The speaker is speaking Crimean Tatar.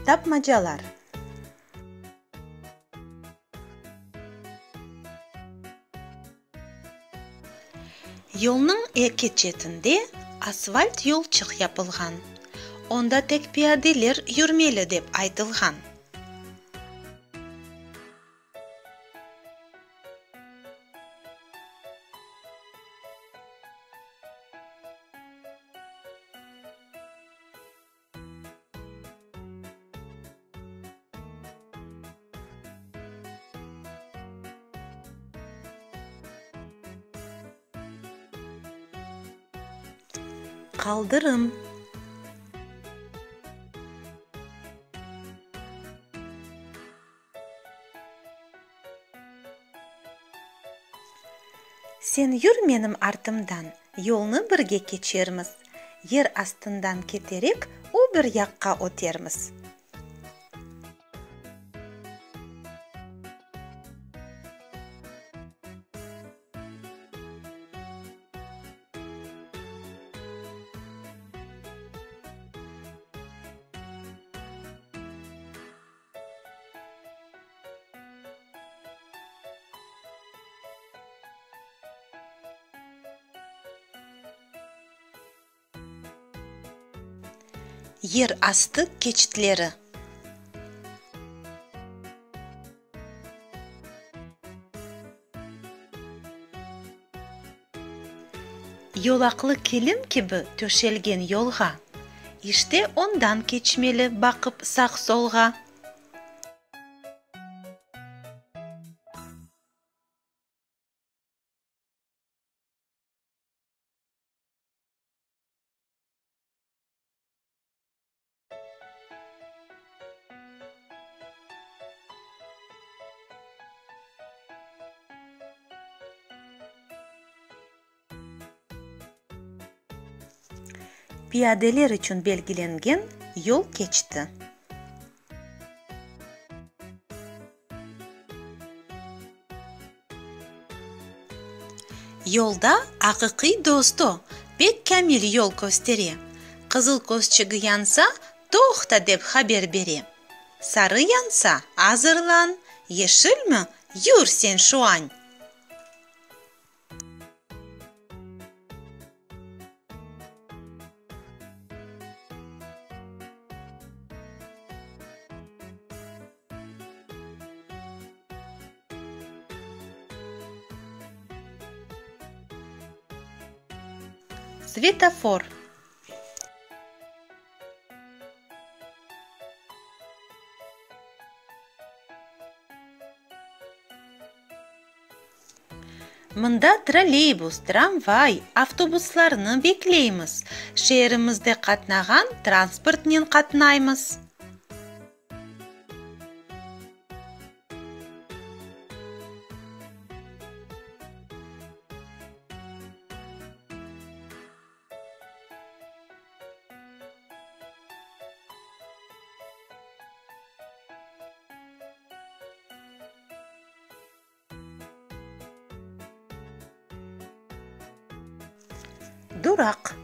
Tapmacalar. Yolnıñ eki çetinde asfalt yolçıq yapılğan. Onda tek piyadeler yürmeli dep aytılğan. Qaldırım. Sen yür menim artımdan, yolnı birge keçermiz, yer astından keterek o bir yaqqa ötermiz. Yer astı keçitleri. Yolaqlı kilim kibi töşelgen yolğa, İşte ondan keçmeli baqıp sağ-solğa. Piyadeler içün belgilengen yol keçiti. Yolda aqiqiy dost o, pek kâmil yol köstere. Qızıl közçigi yansa, toqta dep haber bere. Sarı yansa, azırlan, yeşilmi, yür sen şu añ. Svetofor. Mında trolleybus, tramvay, avtobuslarnı bekleymiz, şeerimizde qatnağan transportnen qatnaymız. Duraq.